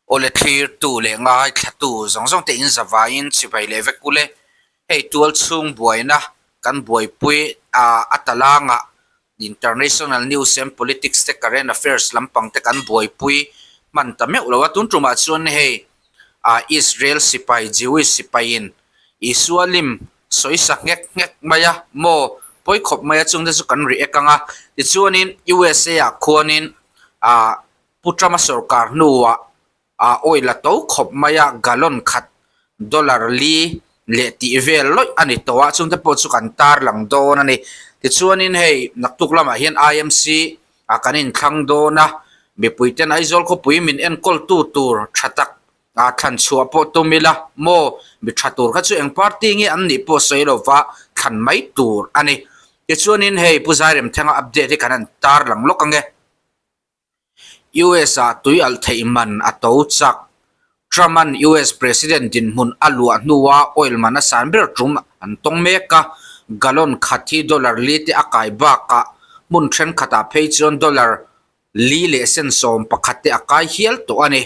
Awle thlirtu leh ngaithlatu zawng zawng te in zavaiin chibai leh vek ule. Hei tual chhung buaina kan buaipui a talangah international news and politics te current affairs lampang te kan buaipui hman ta meuh lo a. Tun tumah chuan hei Israel sipai Jewish sipaiin Isua lim sawisa nghek nghek mai a maw pawi khawp mai a chungte chu kan react ang a. Tichuanin USA ah khuanin ah Pu Trump-a sorkar hnuah a oil a to khawp mai a, gallon khat dollar li leh tih vel lawih a ni tawh a, chungte pawh chu kan tarlang dawn a ni. Tichuanin hei naktuk lamah hian IMC ah kan inthlang dawn a, mipuiten Aizawl khawpui min enkawltu tur tha tak ah thlan chhuah pawh tum ila maw, mi tha tur kha chu eng party nge an nih pawh sawi lova thlan mai tur a ni. Tichuanin hei Pu Zairemthenga update hi kan han tarlang lawk ang e. US-ah tui alh theih man a to chak. Trump-a'n US President dinhmun a luah hnua oil man a san ber tum an tawng mek a, gallon khat hi dollar li te a kai bakah hmun thenkhatah phei chuan dollar li leh sen 11 te a kai hial tawh a ni.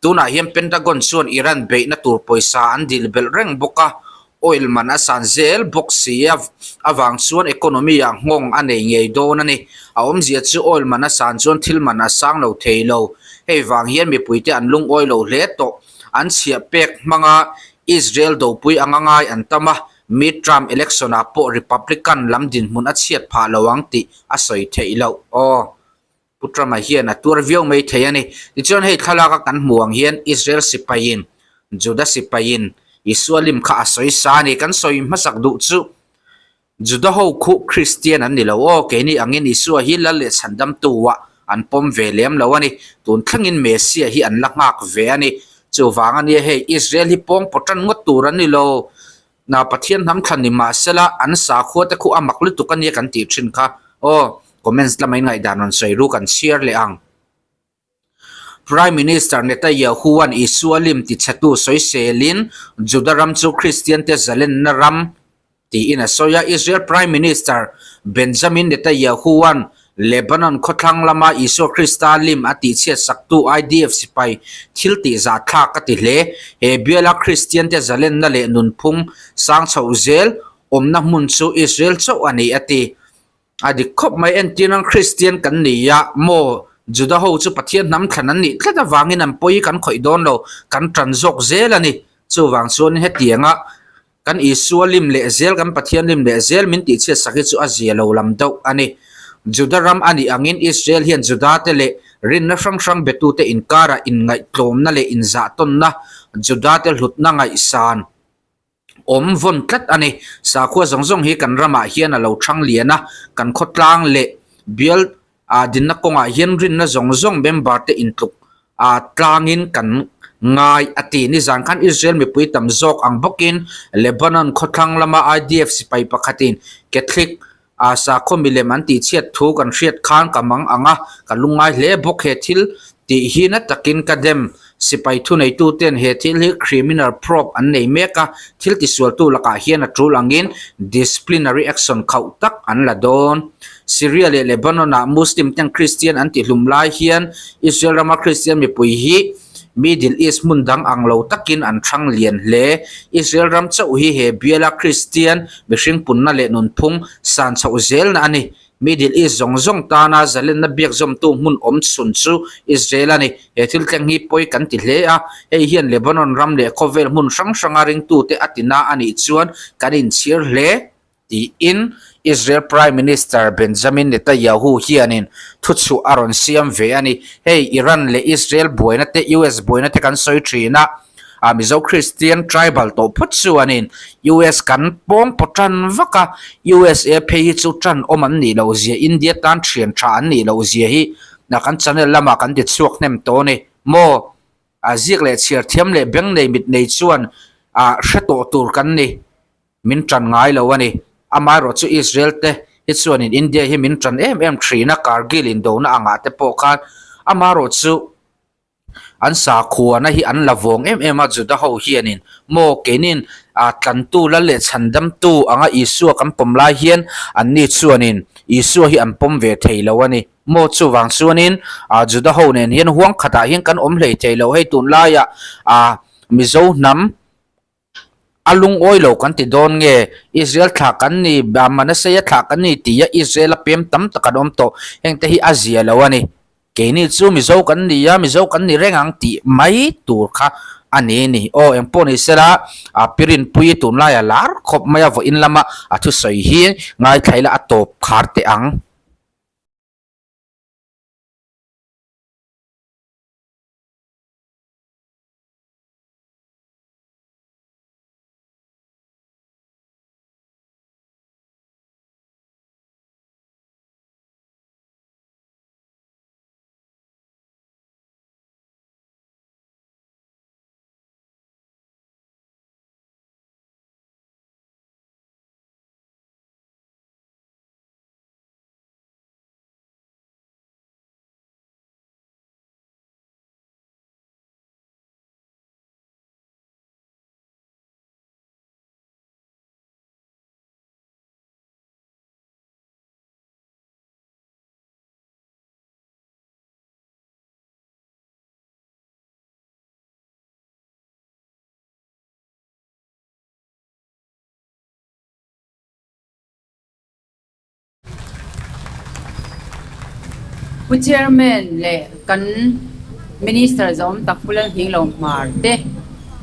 Tunah hian Pentagon chuan Iran beihna tur pawisa an dil belh reng bawk a, Oil man a san zel bawk si a, avang chuan economy ah nghawng a nei ngei dawn a ni. A awmzia chu oil man a san chuan thil man a sang lo thei lo. Hei vang hian mipuite an lungawi lo hle tawh. An chhiah pek hmanga Israel dopui anga ngai an tam a, mid-term election ah pawh Republican lam dinhmun a chhiat phah lo ang tih a sawi theih loh. Aw. Pu Trump-a hian a tuar viau mai thei a ni. Tichuan hei thlalaka kan hmuh ang hian Israel sipaiin, Juda sipaiin Isua lim kha a sawi sa a ni. Kan sawi hmasak duh chu Juda ho khuh Kristian an ni lo aw, keini angin Isua hi lal leh chhandamtu-ah an pawm ve lem lo a ni. Tun thlengin Messiah hi an la nghak ve a ni. Chuvang a nia hei Israel hi pawng pawh tan ngawt tur an ni lo. Na Pathian hnam thlan ni mahsela an sakhua te khu a mak lutuk a nia kan tih thin kha. Aw, comments lamah in ngaihdan rawn sawi ru kan chhiar leh ang. Prime Minister Netanyahu-a'n Isua lim tichhetu sawiselin Juda ram chu Kristiante zalenna ram tiin a sawi a. Israel Prime Minister Benjamin Netanyahu-a'n Lebanon khawthlang lama Isua Krista lim a tihchhiat saktu IDF sipai thil tih zahthlak a ti hle. He biala Kristiante zalenna leh nunphung sang chhoh zel awmna hmun chu Israel chauh a ni a ti. A dik khawp mai entir ang Kristian kan ni a maw Juda ho chu Pathian hnam thlan an nih tlat avangin an pawi kan khawih dawn lo, kan tan zawk zel a ni. Chuvang chuanin hetianga Kan Isua lim leh zel, kan Pathian lim leh zel min tihchhiat sak hi chu a zia lo lam deuh a ni. Juda ram a nih angin Israel hian Judate leh rinna hrang hrang betute inkarah inngaihtlawmna leh inzahtawnna, Judate hlutna ngaihsan awm vawn tlat a ni. Sakhua zawng zawng hi kan ramah hian a lo thang lian a, kan khawtlang leh bial Ah dinna kawngah hian rinna zawng zawng member te intluk ah tlangin kan ngai a ti. Nizan khan Israel mipui tam zawk ang bawkin Lebanon khawthlang lama IDF sipai pakhatin Catholic ah sakhaw milem an tihchhiat thu kan hriat khan ka mang ang a, ka lungngai hle bawk. He thil tih hi na takin ka dem. Sipai thuneituten he thil hi criminal probe an nei mek a, thil tisualtu lakah hian a tul angin disciplinary action khauh tak an la dawn. Syria leh Lebanon-ah Muslim ten Kristian an tihlum lai hian Israel rama Kristian mipui hi Middle East hmun dang ang lo takin an thang lian hle. Israel ram chauh hi he biala Kristian mihring punna leh nunphung san chhoh zelna a ni. Middle East zawng zawng tana zalenna biak zawmtu hmun awm chhun chu Israel a ni. He thil thleng hi pawi kan ti hle a, hei hian Lebanon ram leh khawvel hmun hrang hranga ringtute a tina a nih chuan kan inchhir hle, tiin Israel Prime Minister Benjamin Netanyahu hianin thuchhuah a rawn siam ve a ni. Hei Iran leh Israel buaina te, US buaina te kan sawi thin a. A Mizo Kristian tribal tawh phawt chuanin US kan pawng paw tan vak a, USA phei hi chu tan awm an nih loh zia, India tan thian tha an nih loh zia hi na kan channel lamah kan ti chhuak hnem tawh a ni maw? A ziak leh chhiar thiam leh beng nei mit nei chuan a hre tawh tur kan ni, min tan ngai lo a ni. Amaherawh chu Israel te hi chuanin India hi min tan em em thin a, Kargil indona angah te pawh khan amaherawh chu An sakhuana hi an la vawng em em a, Juda ho hianin maw keinin a tlantu lal leh chhandamtu anga Isua kan pawm lai hian anni chuanin Isua hi an pawm ve thei lo a ni. Maw chuvang chuanin ah Juda ho nen hian huang khatah hian kan awm hlei thei lo. Hei tunlaiah ah Mizo hnam a lungawi lo kan ti dawn nge Israel thlah kan ni Manasseh-a thlah kan ni tia Israel-a pem tam tak an awm tawh. Hengte hi a zia lo a ni. Keini chu Mizo kan ni a, Mizo kan ni reng ang tih mai tur kha a ni ni. Aw, eng pawh ni sela, a Pirinpui tunlaia lar khawp mai a vawiin lama a thusawi hi ngaithla ila a tawp khar teh ang. Pu Chairman leh kan Minister zahawm tak Pu Lalhming Lohmar te,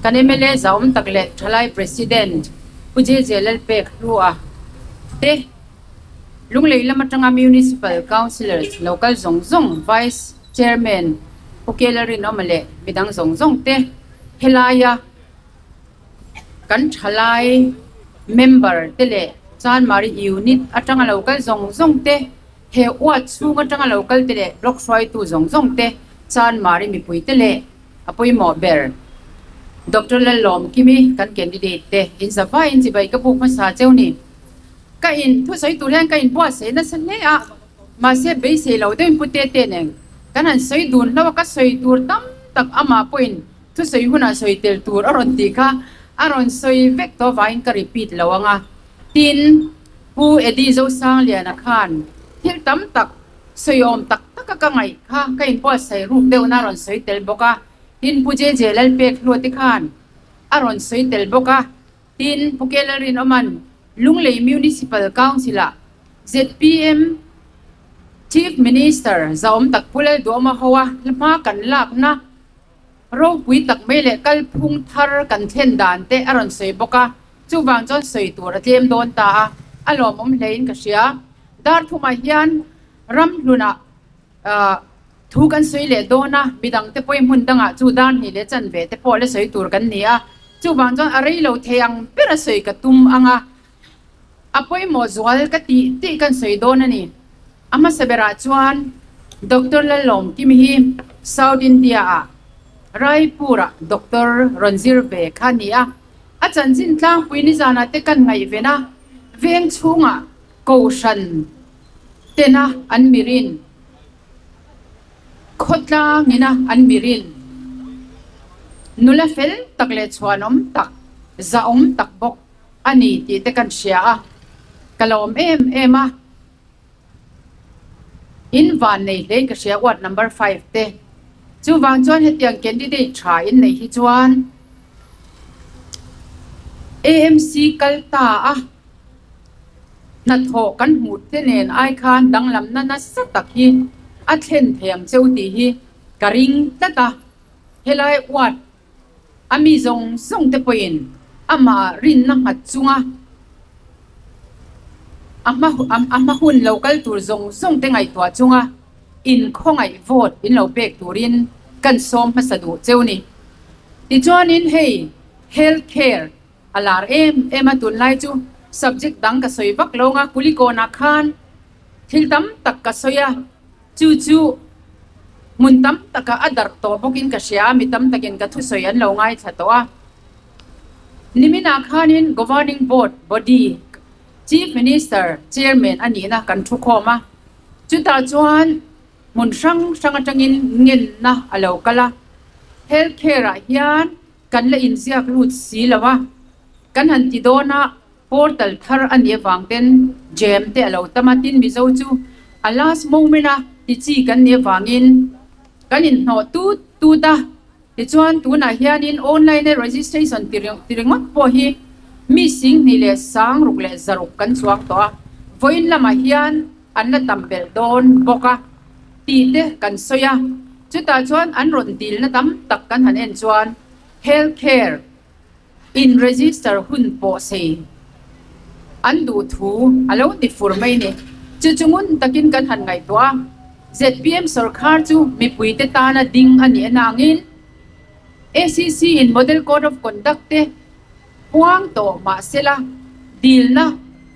kan mla zahawm tak leh Thalai President Pu JJ Lalpek Hlua te, Lunglei lam atanga Municipal Councillors local zawng zawng Vice Chairman Pu Kela Rinawma leh midang zawng zawng te helaia kan thalai member te leh Chanmari Unit atanga local zawng zawng te he ward chhung atanga local te leh Block hruaitu zawng zawng te Chanmari mipui te leh a pawimawh ber Doctor Lalawm Kimi kan candidate te inzavaiin chibai ka buk hmasa cheu ni. Ka in thusawi tur hian ka in buatsaih nasa hle a, mahse beisei lo deuhin Pu Tete nen kan han sawi dun hlauh a, ka sawi tur tam tak amah pawhin thusawi hunah sawi tel tur a rawn tih kha a rawn sawi vek tawh avangin ka repeat lo ang a. Tin, Pu Eddie Zosangliana khan thil tam tak sawi awm tak taka ka ngaih kha ka in buatsaih ruk deuhna a rawn sawi tel bawk a, tin Pu JJ Lalpekhlua te khan a rawn sawi tel bawk a. Tin, Pu Ke Lalrinawma'n Lunglei Municipal Council-ah zpm Chief Minister zahawm tak Pu Lalduhawma hoa hma kan lakna ropui tak mai leh kalphung thar kan thlen dan te a rawn sawi bawk a, chuvang chuan sawi tur a tlem dawn ta a, a lawmawm hlein ka hria. Darthumah hian ramhlunah Thu kan sawi leh dawn a, midang te pawhin hmun dangah chu dar hnih leh chanve te pawh la sawi tur kan ni a, chuvang chuan a rei lo thei ang ber a sawi ka tum ang a, a pawimawh zual ka tih tih kan sawi dawn a ni. A hmasa berah chuan Doctor Lalawm Kim hi South India ah Raipur-ah doctor rawn zir ve kha a ni a, a chanchin tlangpui nizanah te kan ngaihven a, veng chhungah Kohhran tena an mirin, khawtlangina an mirin, nula fel tak leh chhuanawm tak, zahawm tak bawk a ni tih te kan hria a, ka lawm em em a. In van nei hlein ka hria ward number 5 te. Chuvang chuan hetiang candidate tha in neih hi chuan AMC kal ta a. Hnathawh kan hmuh te nen ai khan danglamna nasa tak hi a thlen thei ang cheu tih hi ka ring tlat a, helai ward a mi zawng zawng te pawhin amah rinna nghat chunga a hma a hma hun lo kal tur zawng zawng te ngaihtuah chunga inkhawngaih vote in lo pek turin kan sawm hmasa duh cheu ni. Tichuanin hei health care A lar em em a, tunlai chu subject dang ka sawi vak lo nga, Kulikawnah khan thil tam tak ka sawi a, chu chu hmun tam takah a darh tawh bawkin ka hria a, mi tam takin ka thusawi an lo ngaithla tawh a. Niminah khanin Governing Board body Chief Minister Chairman a nihna kan thu khawm a, chutah chuan hmun hrang hrang atangin ngenna a lo kal a, Health Care ah hian Kan la inziak lut si lo a. Kan han ti dawn a, portal thar a nih avang ten jam te a lo tam a, tin Mizo chu a last moment a ti chi kan nih avangin kan inhnawh tut tut a. Tichuan tunah hianin online a registration ti ringawt pawh hi mi 20 leh 600 kan chuang tawh a, vawiin lamah hian an la tam belh dawn bawk a tih te kan sawi a. Chutah chuan an rawn dilna tam tak kan han en chuan health care in register hun pawh sei an duh thu a lo ti fur mai ni. Chu chu ngun takin kan han ngaihtuah a, zpm sawrkhar chu mipuite tana ding a nih anangin ACC in Model Code of Conduct te puang tawh mah sela dilna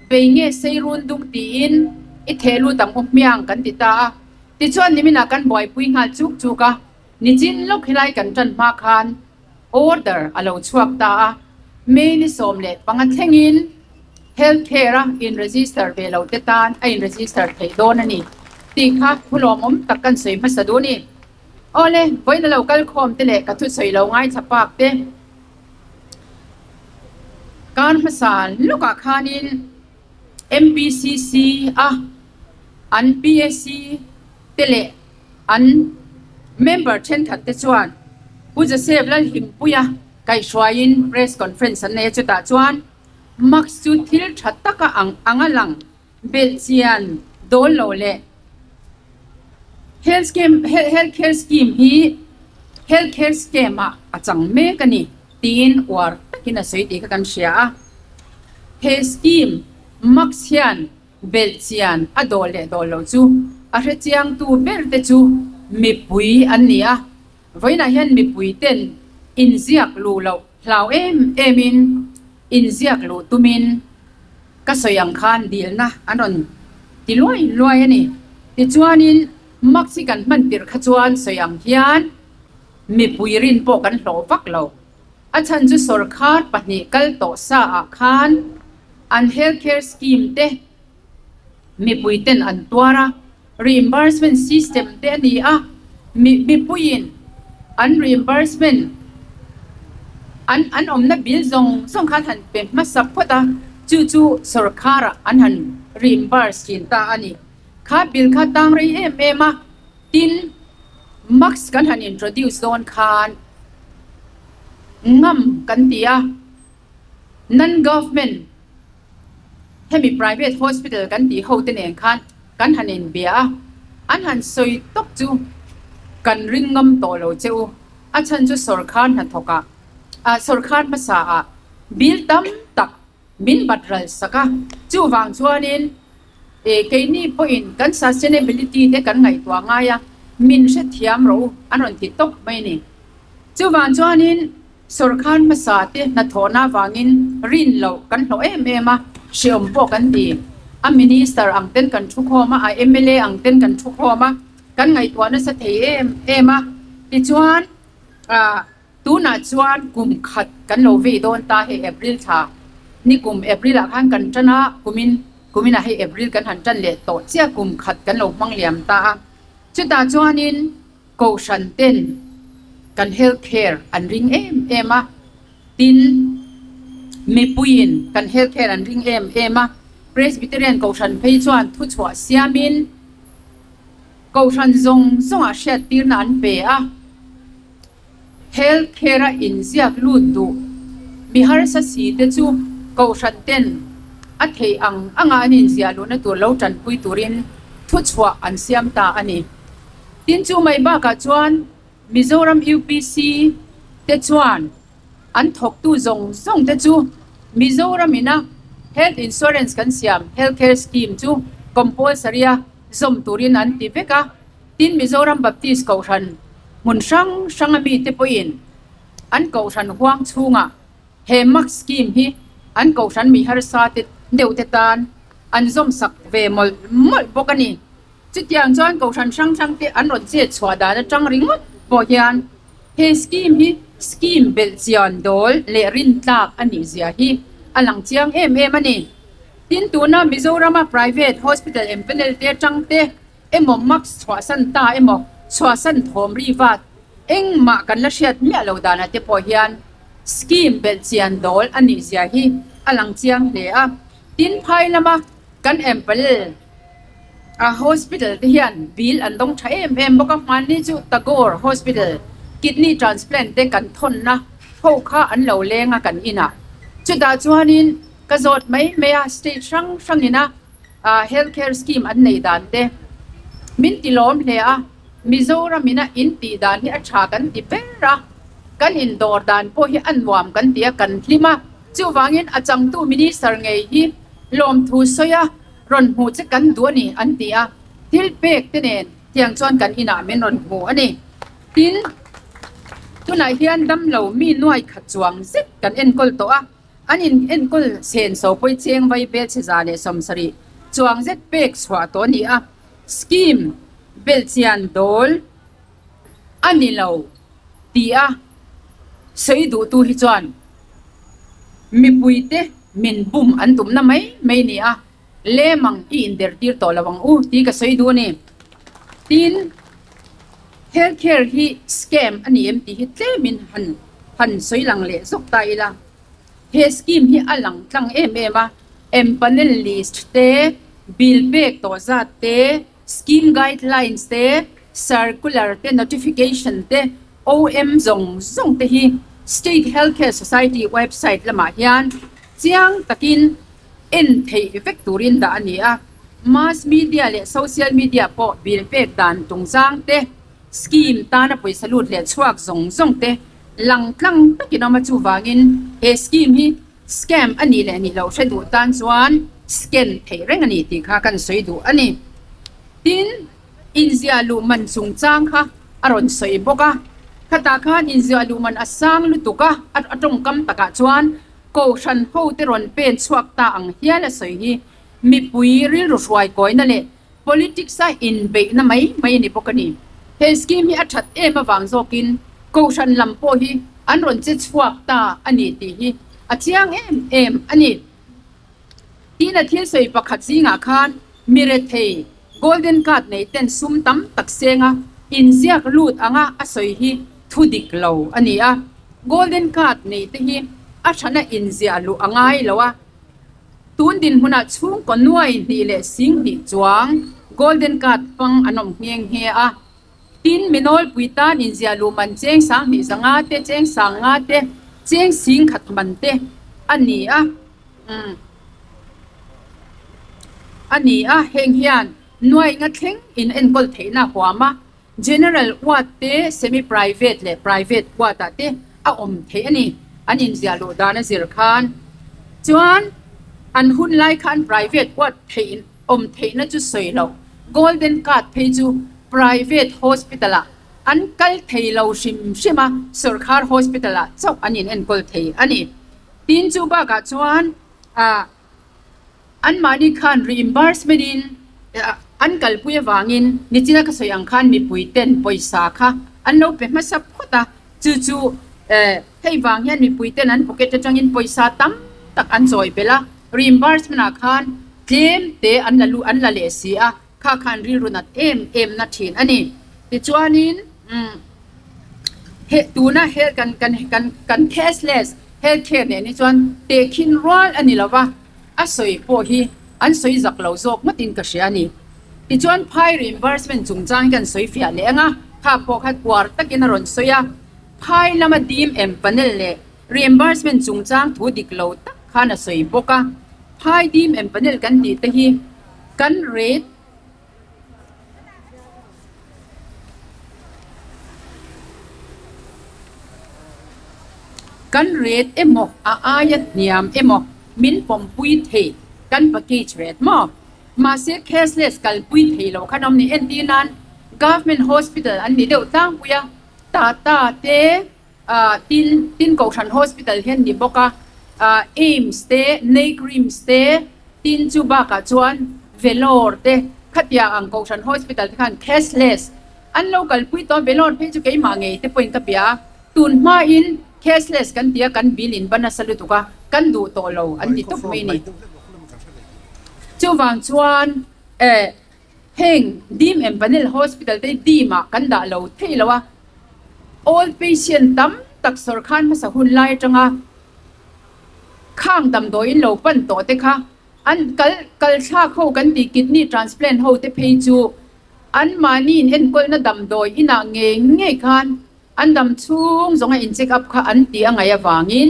bei nge sei run dung tiin i theh lut ang u hmiang kan ti ta a. Tichuan niminah kan buaipui nghal chuk chuk a, nichin lawk helai kan tan hma khan Order a lo chhuak ta a, May ni 15 thlengin Health Care a in register ve lo te tan a in register theih dawn a ni tih kha thu lawmawm tak kan sawi hmasa duh a ni. Awle, vawiin a lo kal khawm te leh ka thusawi lo ngaithla pak te kar hmasa lawkah khanin MPCC a an PAC te leh An member thenkhat te chuan Pu Joseph Lalhimpuia kaihhruaiin press conference an nei a, chutah chuan Max chu thil tha taka ang anga lang belhchian dawl lo leh health scheme health care scheme hi health care scam ah a chang mek a ni tiin uar takin a sawi tih kha kan hria a. He scheme Max hian Belhchian a dawl leh dawl lo chu a hrechiangtu ber te chu mipui an ni a, vawiinah hian mipui ten inziak luh loh hlau em em in inziak luh tumin ka sawi ang khan dilna an rawn ti luai luai a ni. Tichuanin mask hi kan hman tirh kha chuan sawi ang hian mipui rin pawh kan hlawh vak lo. A chhan chu sawrkhar pahnih kal tawh sa ah khan an health care scheme te mipui ten an tuar a, reimbursement system te a ni a, mipuiin an reimbursement an an awmna bill zawng zawng khan han pe hmasa phawt a, chu chu sawrkhar ah an han reimburse thin ta a ni. Kha bill kha tang rei em em a, tin mask kan han introduce dawn khan ngam kan ti a, non-government hemi private hospital kan tih ho te nen khan kan han inbia a, an han sawi tawp chu kan ring ngam tawh lo che u, a chhan chu sawrkhar hnathawk ah ah sawrkhar hmasa ah bill tam tak min bat ral sak a, chuvang chuanin e keini pawhin kan sustainability te kan ngaihtuah ngai a, min hrethiam rawh u an rawn ti tawp mai a ni. Chuvang chuanin sawrkhar hmasa te hnathawhna avangin rin loh kan hlawh em em a, hreawm pawh kan ti. A minister ang ten kan thu khawm a, a mla ang ten kan thu khawm a, kan ngaihtuah nasa thei em em a. Tichuan ah tunah chuan kum khat kan lo vei dawn ta hei April thla ni kum April ah khan kan tan a, kumin kuminah hei April kan han tan leh tawh chiah kum khat kan lo hmang liam ta a. Chutah chuanin. Kohhran ten kan health care an ring em em a, tin mipuiin kan health care an ring em em a, Presbyterian Kohhran phei chuan thuchhuah siamin Kohhran zawng zawngah hriattirna an pe a, health care a inziak lut duh mi harsa si te chu Kohhran ten a theih ang anga an inziah luhna tur lo tanpui turin thuchhuah an siam ta a ni. Tin chu mai bakah chuan Mizoram UPC te chuan an thawktu zawng zawng te chu Mizoram ina Health Insurance kan siam Health Care Scheme chu compulsory a zawm turin an ti vek a, tin Mizoram Baptist Kohhran hmun hrang hrang a mite pawhin an Kohhran huang chhungah He Max scheme hi an kohhran mi harsa te deuh te tan an zawm sak ve mawlh mawlh bawk a ni. Chutiang chuan kohhran hrang hrang te an rawn chet chhuah dan atang ringawt pawh hian he scheme hi scheme belh chian dawl leh rintlak a nih zia hi a lang chiang em em a ni. Tin, tuna Mizorama private hospital empanel te atang te emaw Max chhuahsan ta emaw chhuahsan thawm ri vat engmah kan la hriat miah lo danah te pawh hian. Scheme belhchian dawl a nih zia hi a lang chiang hle a. Tin, phai lama kan empalel a hospital te hian bill an dawng tha em em bawk a, hmanni chu Tagore Hospital kidney transplant te kan thawnna ho kha an lo leng a kan inah. Chutah chuanin ka zawt mai mai a, state hrang hrangin a health care scheme an nei dan te min ti lawm hle a, Mizoram ina in tih dan hi a tha kan ti ber a, kan indawr dan pawh hi a nuam kan ti a, kan hlim a, chuvangin a changtu minister ngei hi lawmthu sawi a rawn hmuh che kan duh a ni an ti a, thil pek te nen tiang chuan kan inah min rawn hmu a ni. Tin, tunah hian damlo mi nuai khat chuang zet kan enkawl tawh a. An in enkawl sen so pawi cheng vai bel chhe 170 chuang zet pek chhuah tawh a ni a, scheme belhchian dawl a ni lo tih a sawi duhtu hi chuan mipuite min bum an tumna mai mai a ni a, lemang i indertir tawh lo ang u tih ka sawi duh a ni. Tin, health care hi scam a ni em tih hi tlemin han han sawi lang leh zawk ta ila. He scheme hi a lang tlang em em a, empanel list te, bill pek tawh zat te, scheme guidelines te, circular te, notification te, OM zawng zawng te hi State Healthcare Society website lamah hian chiang takin en theih vek turin dah a ni a. Mass media leh social media pawh bill pek dan tungzang te, scheme tana pawisa lut leh chhuak zawng zawng te lang tlang takin awm a, chuvangin he scheme hi scam a nih leh nih loh hre duh tan chuan scan theih reng a ni tih kha kan sawi duh a ni. Tin, inziah luh man chungchang kha a rawn sawi bawk a, khatah khan inziah luh man a sang lutuk a, a tawngkam takah chuan Kohhran hote rawn pen chhuak ta ang hial a sawi hi mipui rilru hruai kawina leh Politics a inbeihna mai mai a ni bawk a ni. He scheme hi a that em avang zawkin Kohhran lam pawh hi an rawn che chhuak ta a ni tih hi a chiang em em a ni. Tiin a thil sawi pakhat zingah khan mi rethei Golden Card nei ten sum tam tak senga inziak lut anga a sawi hi thu dik lo a ni a. Golden Card nei te hi a thana inziah luh a ngai lo a. Tun dinhmunah chhungkaw nuai hnih leh sing hnih chuang Golden Card hmang an awm nghe nghe a. Tin, mi nawlpui tan inziah luh man cheng sang hnih zanga te, cheng sang nga te, cheng sing khat man te a ni a. A ni a, heng hian nuai nga thleng in enkawl theihna a huam a. General ward te, semi private leh private ward ah te a awm theih a ni. An inziah luh dan a zir khan chuan an hun lai khan private ward theih awm theihna chu sawi loh. Golden card phei chu private hospital ah an kal thei lo hrim hrim a, sawrkhar hospital ah chauh an in enkawl thei a ni. Tin chu bakah chuan ah. Anmahni khan reimbursement in an kalpui avangin nichina ka sawi ang khan mipui ten pawisa kha an lo pe hmasa phawt a, chu chu hei vang hian mipui ten an pocket atangin pawisa tam tak an chawi belh a, reimbursement ah khan tlem te an la luh an la leh si a, kha khan rilru nat em em na thin a ni. Tichuanin he tuna health kan kan kan kan cashless health care nen hi chuan tehkhin rual a ni lo va, a sawi pawh hi an sawi zak lo zawk ngawtin ka hria a ni. Tichuan phai reimbursement chungchang hi kan sawi fiah leh ang a, kha pawh kha kuar takin a rawn sawi a, phai lama dim em panel leh reimbursement chungchang thu dik lo tak khan a sawi bawk a, phai dim em panel kan tih te hi kan rate Kan rate emaw a aia hniam emaw min pawmpui thei kan package rate maw? Mahse cashless kalpui thei lo khan awm ni entir nan government hospital an ni deuh tlangpui a, Tata te tin tin Kohhran hospital hian ni bawk a, AIIMS te, NEIGRIHMS te, tin chu bakah chuan Vellore te khatiang ang Kohhran hospital te khan cashless an lo kalpui tawh a, Vellore phei chu keimah ngei te pawhin ka bia a, tun hmain cashless kan ti a, kan bill in va nasa lutuk a, kan duh tawh lo an ti tawp mai ni. Chuvang chuan eh. Heng dim em panel hospital te dim ah kan dah lo thei lo a, old patient tam tak sawrkhan hmasa hun lai atanga khang damdawiin lo pan tawh te kha an kal kal thlak ho kan tih kidney transplant ho te phei chu an mahni in enkawlna damdawi inah ngei ngei khan an dam chhung zawnga in check up kha an tih a ngaih avangin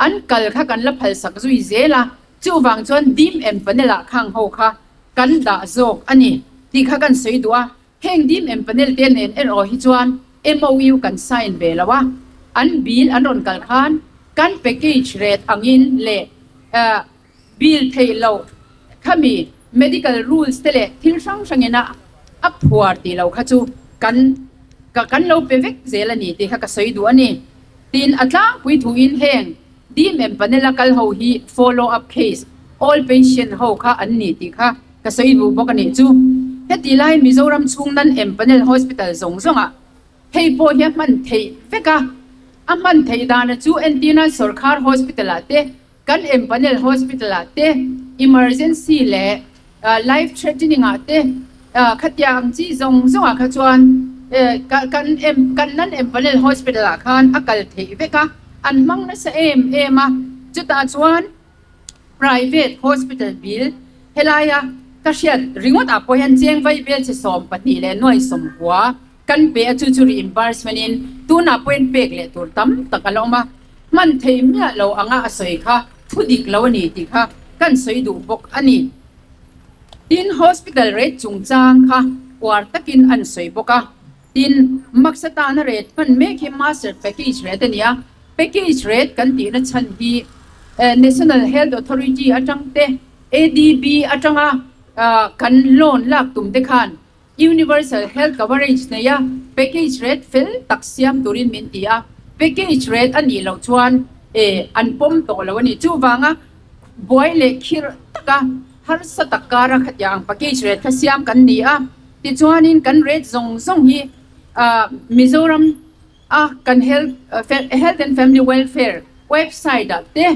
an kal kha kan la phalsak zui zel a, chuvang chuan dim em panel ah khang ho kha kan dah zawk a ni tih kha kan sawi duh a. Heng dim em panel te nen erawh hi chuan MOU kan sign ve lo a, an bill an rawn kal khan kan package rate angin leh bill theih loh khami medical rules te leh thil hrang hrangin a a phuar tih lo kha chu kan kan lo pe vek zel a ni tih kha ka sawi duh a ni. Tin, a tlangpui thuin heng dim em panel a kal ho hi follow up case all patient ho kha an ni tih kha ka sawi duh bawk a nih chu. Heti lai Mizoram chhung nan em panel hospital zawng zawngah hei pawh hi a hman theih vek a, a hman theih dana chu entirnan sawrkhar hospital ah te, kan em panel hospital ah te, emergency leh life threatening ah te khatia ang chi zawng zawngah kha chuan kan em kan nan em panel hospital ah khan a kal theih vek a, an hmang nasa em em a, chutah chuan. Private hospital bill helaia ka hriat ringawt ah pawh hian cheng vai vel che 12 leh nuai 90 kan pe a, chu chu reimbursement in tunah pawhin pek leh tur tam tak a la awm a, hman thei miah lo anga a sawi kha thu dik lo a ni tih kha kan sawi duh bawk a ni. Tin, hospital rate chungchang kha uar takin an sawi bawk a. Tin, Maxa tana rate hman mek hi Master Package rate a ni a, Package rate kan tihna chhan hi National Health Authority atang te, ADB atanga kan loan lak tum te khan Universal Health Coverage neia package rate fel tak siam turin min ti a, package rate a nih loh chuan an pawm tawh lo a ni. Chuvanga buai leh khirh taka harsa tak kara khatiang package rate kha siam kan ni a. Tichuanin kan rate zawng zawng hi Mizoram a kan health Health and Family Welfare website ah te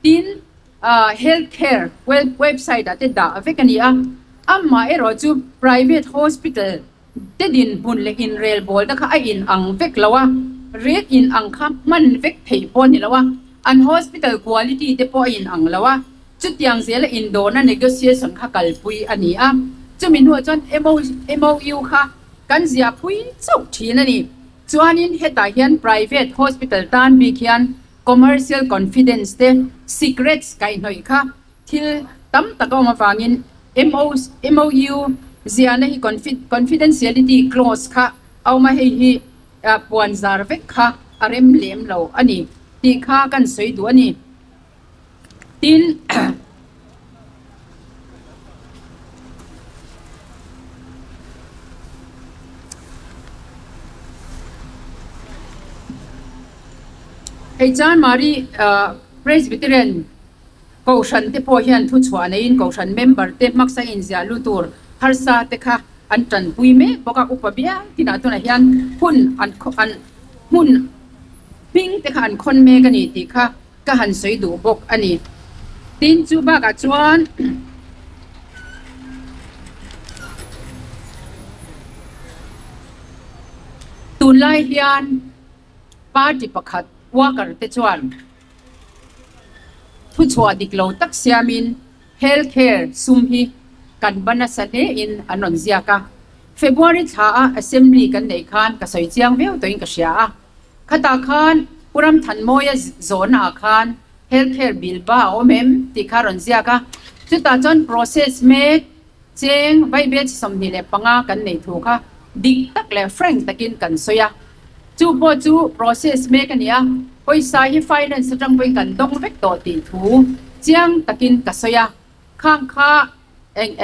tin Health Care website ah te dah vek a ni a. Amah erawh chu private hospital te dinhmun leh inrelbawl te kha a in ang vek lo a, rate in ang kha hman vek theih pawh a ni lo a, an hospital quality te pawh a in ang lo a. Chutiang zela indawrna negotiation kha kalpui a ni a, chumi hnuah chuan MOU kha kan ziahpui chauh thin a ni. Chuanin hetah hian private hospital tan bik hian commercial confidence te secrets kaihhnawih kha thil tam tak a awm avangin MOU ziahna hi confidentiality clause kha a awm a, hei hi puan zar vek kha a rem lem lo a ni tih kha kan sawi duh a ni. Tin, hei Chanmari Presbyterian Kohhran te pawh hian thuchhuah neiin Kohhran member te hmaksa inziah lu tur harsa te kha an tanpui mek bawk a, upa bial tinah tunah hian hun an hmun hming te kha an khawn mek a ni tih kha ka han sawi duh bawk a ni. Tin, chu bakah chuan tunlai hian party pakhat worker te chuan thuchhuah dik lo tak siamin health care sum hi kan ba nasa hle in an rawn ziak a. February thla a assembly kan neih khan ka sawi chiang viau tawhin ka hria a. Khatah khan Pu Ramthanmawia zawhna ah khan health care bill ba a awm em tih kha a rawn ziak a, chutah chuan process mek cheng vaibel chi 25 kan nei thu kha dik tak leh frank takin kan sawi a, chu pawh chu process mek a ni a, pawisa hi finance atang pawhin kan dawng vek tawh tih thu chiang takin ka sawi a, khang kha eng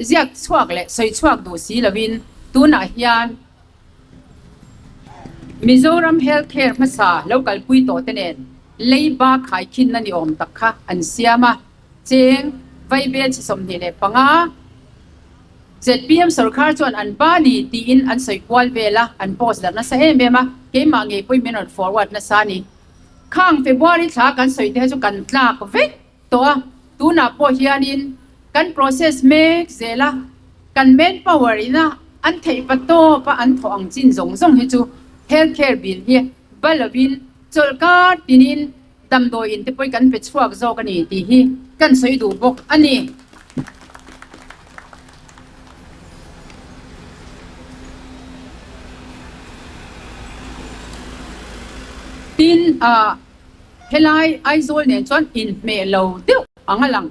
ziak chhuak leh sawi chhuak duh si lovin tunah hian Mizoram Health Care hmasa lo kalpui tawh te nen leiba khaikhinna ni awm tak kha an siam a, cheng vaibel chi 25 zpm sorkar chuan an ba ni tiin an sawi kual vel a, an post darh nasa em em a, keimah ngei pawhin min rawn forward nasa a ni. Khang February thla kan sawi te chu kan tlak vek tawh a, tunah pawh hianin kan process mek zel a, kan manpower ina an theih va tawp a an thawh ang chin zawng zawng hi chu health care bill hi ba lovin Chawlhkar tinin damdawiin te pawhin kan pe chhuak zawk a ni tih hi kan sawi duh bawk a ni. Tin, helai Aizawl nen chuan inhmeh lo deuh ang a lang.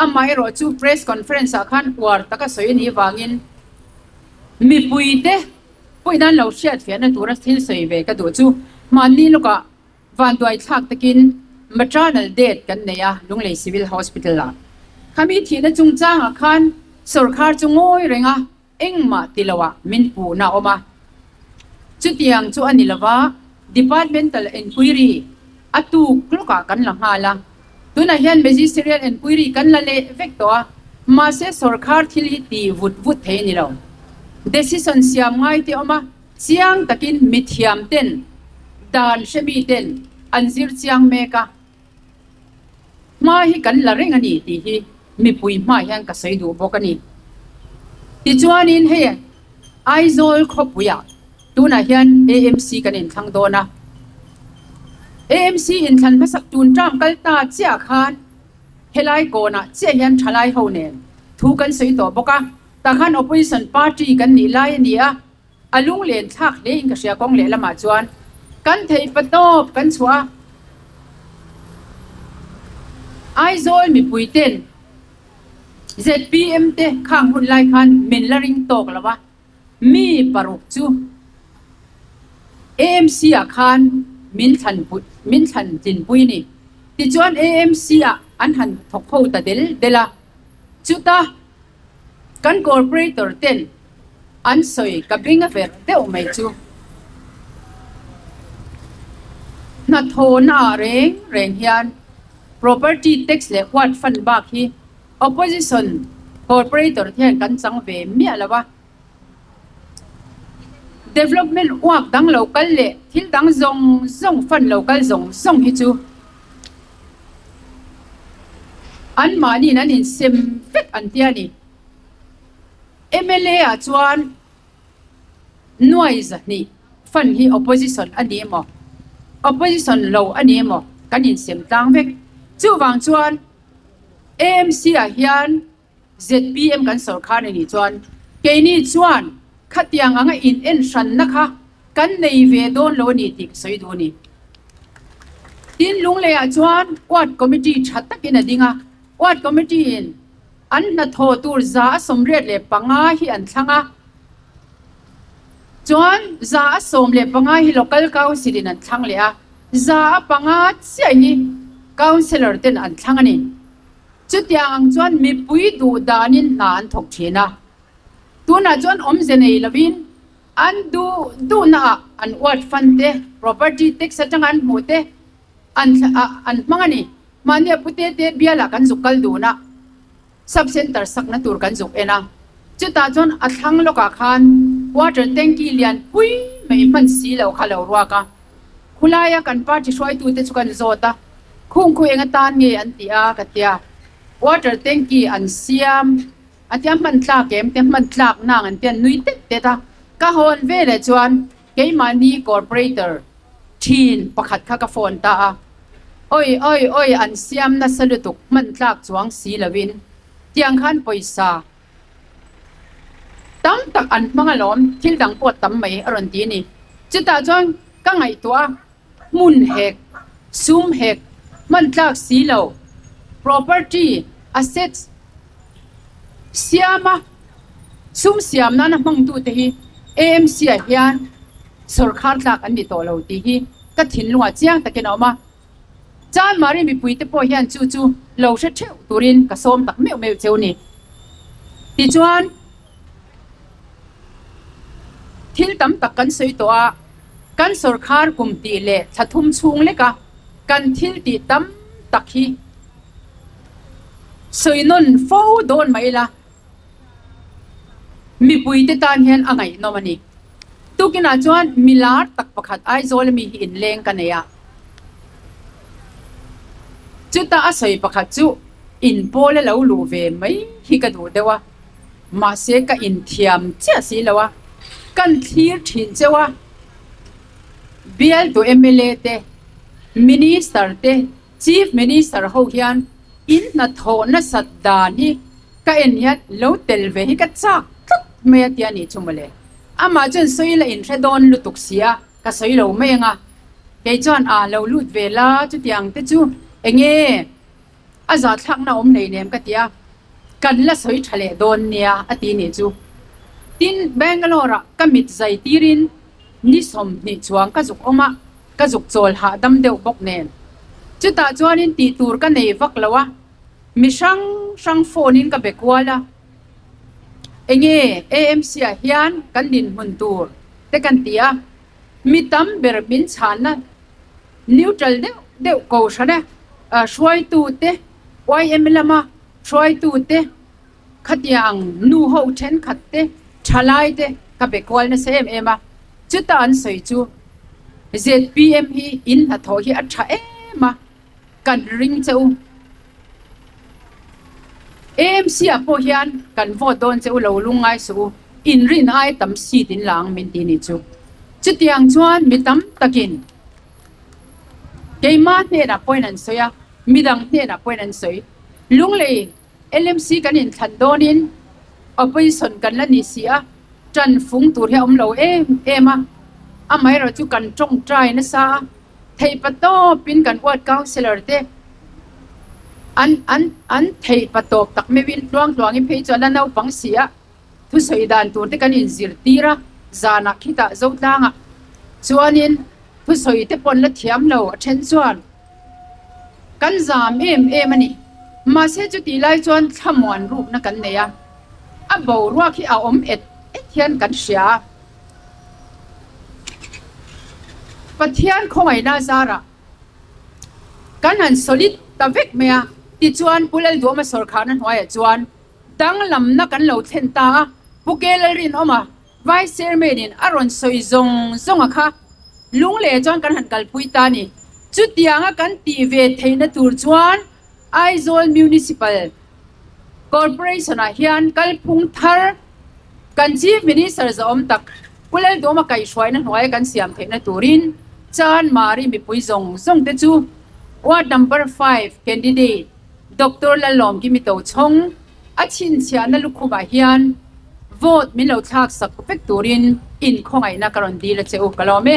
Amaherawh chu press conference ah khan uar taka sawi a nih vangin mipuite pawhin an lo hriat fiahna tura thil sawi ve ka duh chu hmanni lawkah vanduai thlak takin maternal death kan nei a Lunglei Civil Hospital ah. Khami thihna chungchangah khan sawrkhar chu ngawi reng a engmah ti loah min puhna a awm a. Chutiang chu a ni lova, Departmental Enquiry a tuk lawkah kan la nghal a. Tunah hian Magisterial Enquiry kan la leh vek tawh a, mahse sawrkhar thil hi ti vut vut thei a ni lo. Decision siam ngai te awm a, chiang takin mithiam ten, dan hremi ten an zir chiang mek a. Hma hi kan la reng a ni tih hi mipui hmaah hian ka sawi duh bawk a ni. Tichuanin hei Aizawl khawpuiah tunah hian AMC kan inthlang dawn a. AMC inthlan hmasak tun term kal ta chiah khan helai kawnah chiah hian thalai ho nen thu kan sawi tawh bawk a. Tah khan opposition party kan nih lai a ni a. A lunglen thlak hle in ka hria kawng leh lamah chuan kan theih pa tawp kan chhuah a. Aizawl mipui ten zpm te khang hun lai khan min la ring tawk lo a, mi paruk chu AMC ah khan min thlan min thlan tlinpui a ni. Tichuan AMC ah an han thawk ho ta del del a, chuta Kan corporator ten an sawi ka beng a verh deuh mai chu. Hnathawhna ah reng reng hian property tax leh ward fund bak hi opposition corporator te hian kan chang ve miah lo a. Development uak dang lo kal leh thil dang zawng zawng fund lo kal zawng zawng hi chu Anmahniin an insem vek an ti a ni. Mla ah chuan nuai zahnih fund hi opposition a ni emaw, opposition lo a ni emaw kan insem tlang vek. Chuvang chuan AMC ah hian zpm kan sawrkhar a nih chuan keini chuan khatiang anga in en hranna kha kan nei ve dawn lo a ni tih ka sawi duh a ni. Tin, Lungleiah chuan Ward Committee tha takin a ding a, Ward Committee in an hnathawh tur 185 hi an thlang a, chuan 115 hi Local Council in an thlang leh a, 105 chiah hi Councillor ten an thlang a ni. Chutiang ang chuan mipui duh danin hna an thawk thin a, tunah chuan awmze nei lovin an duh duhnaah an ward fund te, property tax atanga an hmuh te an an hmang a ni. Mahni a pute te bialah kan zuk kal dun a, sub centre sakna tur kan zuk en a, chutah chuan a thlang lawkah khan water tanky lian pui mai hman si lo kha lo ruak a. Khulaia kan party hruaitute chu kan zawt a, Khung khu eng atan nge an ti a ka tia, water tanky an siam a tia hman tlak em te hman tlak nang an tia nui tet tet a, ka hawn veleh chuan keimahni corporator thin pakhat kha ka phone ta a, oi oi oi an siam nasa lutuk hman tlak chuang si lovin tiang khan pawisa Tam tak an hmang alawm, thil dang pawh tam mai a rawn ti a ni. Chutah chuan ka ngaihtuah a, hmun hek, sum hek, hman tlak si lo, property, assets, siam a, sum siam nana hmangtute hi AMC ah hian sawrkhar tlak an ni tawh lo tih hi ka thinlungah chiang takin a awm a. Chanmari mipuite pawh hian chu chu lo hre theuh turin ka sawm tak meuh meuh cheu ni. Tichuan, thil tam tak kan sawi tawh a, kan sawrkhar kum tih leh thla thum chhung leka kan thil tih tam tak hi sawi nawn fo dawn mai ila, mipuite tan hian a ngaihnawm a ni. Tukinah chuan mi lar tak pakhat Aizawl ami hi inleng ka nei a. Chuta a sawi pakhat chu inpawl a lo luh ve mai hi ka duh deuh a, mahse ka inthiam chiah si lo a, kan thlir thin cheu a. Bialtu mla te. Minister te Chief Minister ho hian in hnathawh nasat dan hi ka en hian lo tel ve hi ka chak tlat mai a tia nih chu mawle. Amah chuan sawi la inhre dawn lutuk sia ka sawi lo mai anga kei chuan a lo lut ve la chutiang te chu enge a zahthlakna awm nei nem ka tia kan la sawi tha leh dawn nia a ti nih chu. Tin Bangalore ah ka mit zai tirin ni 20 chuang ka zuk awm a, ka zuk chawl hahdam deuh bawk nen. Chutah chuanin tih tur ka nei vak lo a, mi hrang hrang phone in ka be kual a, enge AMC ah hian kan dinhmun tur te kan ti a, mi tam ber min chhanna neutral deuh deuh kohhran a hruaitu te, YM lama hruaitu te, Khatiang nu ho thenkhat te, thalai te ka be kual nasa em em a, chuta an sawi chu zpm hi in hnathawh hi a tha em a, kan ring che u. AMC ah pawh hian kan vote dawn che u lo lungngai suh u, in rin ai tam seat in la ang min ti nih chu. Chutiang chuan mi tam takin keimah hnenah pawhin an sawi a, midang hnenah pawhin an sawi. Lunglei LMC kan inthlan dawnin opposition kan la ni si a, ṭan fung tur hi a awm lo em em a, amaherawh chu kan ṭawngṭai nasa a, theihpa tawpin kan ward councillor te an an an theihpa tawp tak meuhin tluang tluangin phei chuan a naupang si a, thusawi dan tur te kan inzirtir a, zanah khitah Zotlangah chuanin thusawi te pawh an la thiam lo a then chuan. Kan zam em em a ni. Mahse chutih lai chuan thlamuan rukna kan nei a, a boruak hi a awm et et hian kan hria a. Pathian khawngaihna zarah kan han solid ta vek mai a, tichuan Pu Lalduhawma sawrkharna hnuaiah chuan danglamna kan lo thlen ta a, Pu Ke Lalrinawma Vice Chairman in a rawn sawi zawng zawng a kha lungleh chuan kan han kalpui ta a ni. Chutianga kan tih ve theihna tur chuan Aizawl Municipal Corporation ah hian kalphung thar kan Chief Minister zawhawm tak Pu Lalduhawma kaihhruaina hnuaia kan siam theihna turin Chanmari mipui zawng zawng te chu Ward Number 5 Candidate Doctor Lalawmkimi Tochhawng A chhinchhiahna lukhumah hian vote min lo thlak sak vek turin inkhawngaihna ka rawn dil a che u ka lawm e.